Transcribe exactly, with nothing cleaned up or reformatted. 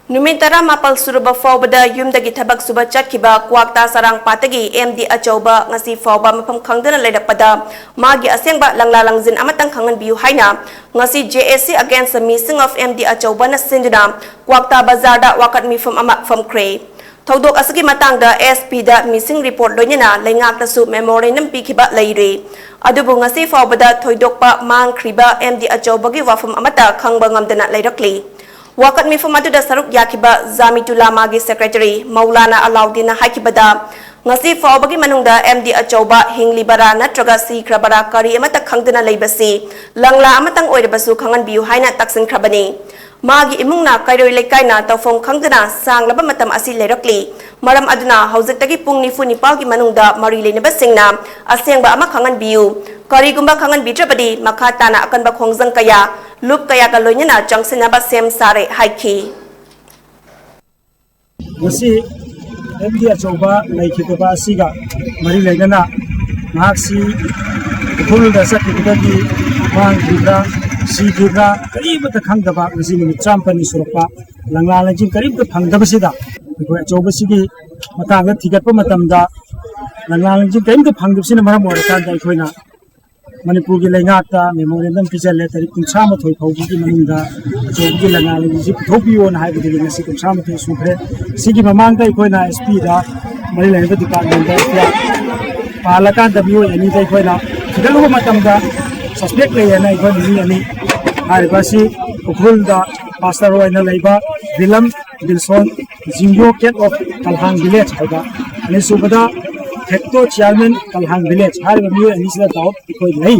ꯅꯨꯃꯤꯠ ꯇꯔꯥꯃꯥꯄꯜ ꯁꯨꯔꯕ ꯐꯥꯎꯕꯗ ꯌꯨꯝꯗꯒꯤ ꯊꯕꯛ ꯁꯨꯕ ꯆꯠꯈꯤꯕ ꯀ꯭ꯋꯥꯛꯇꯥ ꯆꯔꯥꯡꯄꯥꯠꯇꯒꯤ ꯑꯦꯝ ꯗꯤ ꯑꯆꯧꯕ ꯉꯁꯤ ꯐꯥꯎꯕ ꯃꯐꯝ ꯈꯪꯗꯅ ꯂꯩꯔꯛꯄꯗ ꯃꯥꯒꯤ ꯑꯁꯦꯡꯕ ꯂꯪꯂꯥ ꯂꯪꯖꯤꯟ ꯑꯃꯇꯪ ꯈꯪꯍꯟꯕꯤꯌꯨ ꯍꯥꯏꯅ ꯉꯁꯤ J A C Against the Missing of M D ꯑꯆꯧꯕꯅ ꯁꯤꯟꯗꯨꯅ ꯀ꯭ꯋꯥꯛꯇꯥ ꯕꯖꯥꯔꯗ ꯋꯥꯀꯠ ꯃꯤꯐꯝ ꯑꯃ ꯐꯝꯈ꯭ꯔꯦ꯫ ꯊꯧꯗꯣꯛ ꯑꯁꯤꯒꯤ ꯃꯇꯥꯡꯗ S P ꯗ missing report ꯂꯣꯏꯅꯅ ꯂꯩꯉꯥꯛꯇꯁꯨ memorandum ꯄꯤꯈꯤꯕ ꯂꯩꯔꯦ꯫ ꯑꯗꯨꯕꯨ ꯉꯁꯤ ꯐꯥꯎꯕꯗ ꯊꯣꯏꯗꯣꯛꯄ ꯃꯥꯡꯈ꯭ꯔꯤꯕ M D ꯑꯆꯧꯕꯒꯤ ꯋꯥꯐꯝ ꯑꯃꯠꯇ ꯈꯪꯕ ꯉꯝꯗꯅ ꯂꯩꯔꯛꯂꯤ꯫ ꯋꯥꯀꯠ ꯃꯤꯐꯝ ꯑꯗꯨꯗ ꯁꯔꯨꯛ ꯌꯥꯈꯤꯕ ꯖꯥꯃꯤꯇꯨꯂꯥꯃꯥꯒꯤ secretary ꯃꯧꯂꯥꯅꯥ ꯑꯂꯥꯎꯗꯤꯟꯅ ꯍꯥꯏꯈꯤꯕꯗ, ꯉꯁꯤ ꯐꯥꯎꯕꯒꯤ ꯃꯅꯨꯡꯗ M D ꯑꯆꯧꯕ ꯍꯤꯡꯂꯤꯕꯔꯥ ꯅꯠꯇ꯭ꯔꯒ ꯁꯤꯈ꯭ꯔꯕꯔꯥ ꯀꯔꯤ ꯑꯃꯠꯇ ꯈꯪꯗꯅ ꯂꯩꯕꯁꯤ ꯂꯪꯂꯥ ꯑꯃꯇꯪ ꯑꯣꯏꯔꯕꯁꯨ ꯈꯪꯍꯟꯕꯤꯌꯨ ꯍꯥꯏꯅ ꯇꯛꯁꯤꯟꯈ꯭ꯔꯕꯅꯤ꯫ ꯃꯥꯒꯤ ꯏꯃꯨꯡꯅ ꯀꯩꯔꯣꯏ ꯂꯩꯀꯥꯏꯅ ꯇꯧꯐꯝ ꯈꯪꯗꯅ ꯁꯥꯡꯂꯕ ꯃꯇꯝ ꯑꯁꯤ ꯂꯩꯔꯛꯂꯤ꯫ ꯃꯔꯝ ꯑꯗꯨꯅ ꯍꯧꯖꯤꯛꯇꯒꯤ ꯄꯨꯡ ꯅꯤꯐꯨ ꯅꯤꯄꯥꯜꯒꯤ ꯃꯅꯨꯡꯗ ꯃꯔꯤ ꯂꯩꯅꯕꯁꯤꯡꯅ ꯑꯁꯦꯡꯕ ꯑꯃ ꯈꯪꯍꯟꯕꯤꯌꯨ꯫ ꯀꯔꯤꯒꯨꯝꯕ ꯈꯪꯍꯟꯕꯤꯗ꯭ꯔꯕꯗꯤ ꯃꯈꯥ ꯇꯥꯅ ꯑꯀꯟꯕ ꯈꯣꯡꯖꯪ ꯀꯌꯥ, ꯂꯨꯞ ꯀꯌꯥꯒ ꯂꯣꯏꯅꯅ ꯆꯪꯁꯤꯟꯅꯕ ꯁꯦꯝ ꯁꯥꯔꯦ ꯍꯥꯏꯈꯤ꯫ ꯉꯁꯤ M D ꯑꯆꯧꯕ ꯂꯩꯈꯤꯗꯕ ꯑꯁꯤꯒ ꯃꯔꯤ ꯂꯩꯅꯅ ꯃꯍꯥꯛꯁꯤ ꯎꯈ꯭ꯔꯨꯜꯗ ꯆꯠꯈꯤꯕꯗꯒꯤ ꯃꯥꯡꯈꯤꯕ꯭ꯔꯥ, ꯁꯤꯈꯤꯕ꯭ꯔꯥ, ꯀꯔꯤꯃꯠꯇ ꯈꯪꯗꯕ ꯉꯁꯤ ꯅꯨꯃꯤꯠ ꯇꯔꯥꯃꯥꯄꯜꯅꯤ ꯁꯨꯔꯛꯄ ꯂꯪꯂꯥ ꯂꯪꯖꯤꯟ ꯀꯔꯤꯝꯇ ꯐꯪꯗꯕꯁꯤꯗ ꯑꯩꯈꯣꯏ ꯑꯆꯧꯕꯁꯤꯒꯤ ꯃꯇꯥꯡꯗ ꯊꯤꯒꯠꯄ ꯃꯇꯝꯗ ꯂꯪꯂꯥ ꯂꯪꯖꯤꯟ ꯀꯔꯤꯝꯇ ꯐꯪꯗꯕꯁꯤꯅ ꯃꯔꯝ ꯑꯣꯏꯔꯀꯥꯟꯗ ꯑꯩꯈꯣꯏꯅ ꯃꯅꯤꯄꯨꯔꯒꯤ ꯂꯩꯉꯥꯛꯇ memorandum ꯄꯤꯖꯜꯂꯦ꯫ ꯇꯥꯔꯤꯛ ꯀꯨꯟꯊ꯭ꯔꯥ ꯃꯥꯊꯣꯏ ꯐꯥꯎꯕꯒꯤ ꯃꯅꯨꯡꯗ ꯑꯆꯧꯕꯒꯤ ꯂꯪꯂꯥ ꯂꯪꯖꯤꯟꯁꯤ ꯄꯨꯊꯣꯛꯄꯤꯌꯣꯅ ꯍꯥꯏꯕꯗꯒꯤ ꯉꯁꯤ ꯀꯨꯟꯊ꯭ꯔꯥ ꯃꯥꯊꯣꯏ ꯁꯨꯈ꯭ꯔꯦ꯫ ꯁꯤꯒꯤ ꯃꯃꯥꯡꯗ ꯑꯩꯈꯣꯏꯅ S P ꯗ, ꯃꯔꯤ ꯂꯩꯅꯕ department ꯗ ꯄꯥꯜꯂꯀꯥꯟꯗ ꯃꯤꯑꯣꯏ ꯑꯅꯤꯗ ꯑꯩꯈꯣꯏꯅ ꯊꯤꯒꯠꯂꯨꯕ ꯃꯇꯝꯗ suspect ꯂꯩꯌꯦꯅ ꯑꯩꯈꯣꯏ ꯃꯤ ꯑꯅꯤ, ꯍꯥꯏꯔꯤꯕ ꯑꯁꯤ ꯎꯈ꯭ꯔꯨꯜꯗ pastor ꯑꯣꯏꯅ ꯂꯩꯕ ꯕꯤꯂꯝ ꯕꯤꯜꯁꯣꯟ, ꯖꯤꯡꯒꯣ ꯀꯦꯠ ꯑꯣꯐ ꯀꯜꯍꯥꯡ ꯚꯤꯂꯦꯖ ꯍꯥꯏꯕ, ꯑꯅꯤꯁꯨꯕꯗ ꯐꯦꯛꯇꯣ chairman ꯀꯜꯍꯥꯡ ꯚꯤꯂꯦꯖ ꯍꯥꯏꯔꯤꯕ ꯃꯤꯑꯣꯏ ꯑꯅꯤꯁꯤꯗ doubt ꯑꯩꯈꯣꯏ ꯂꯩ꯫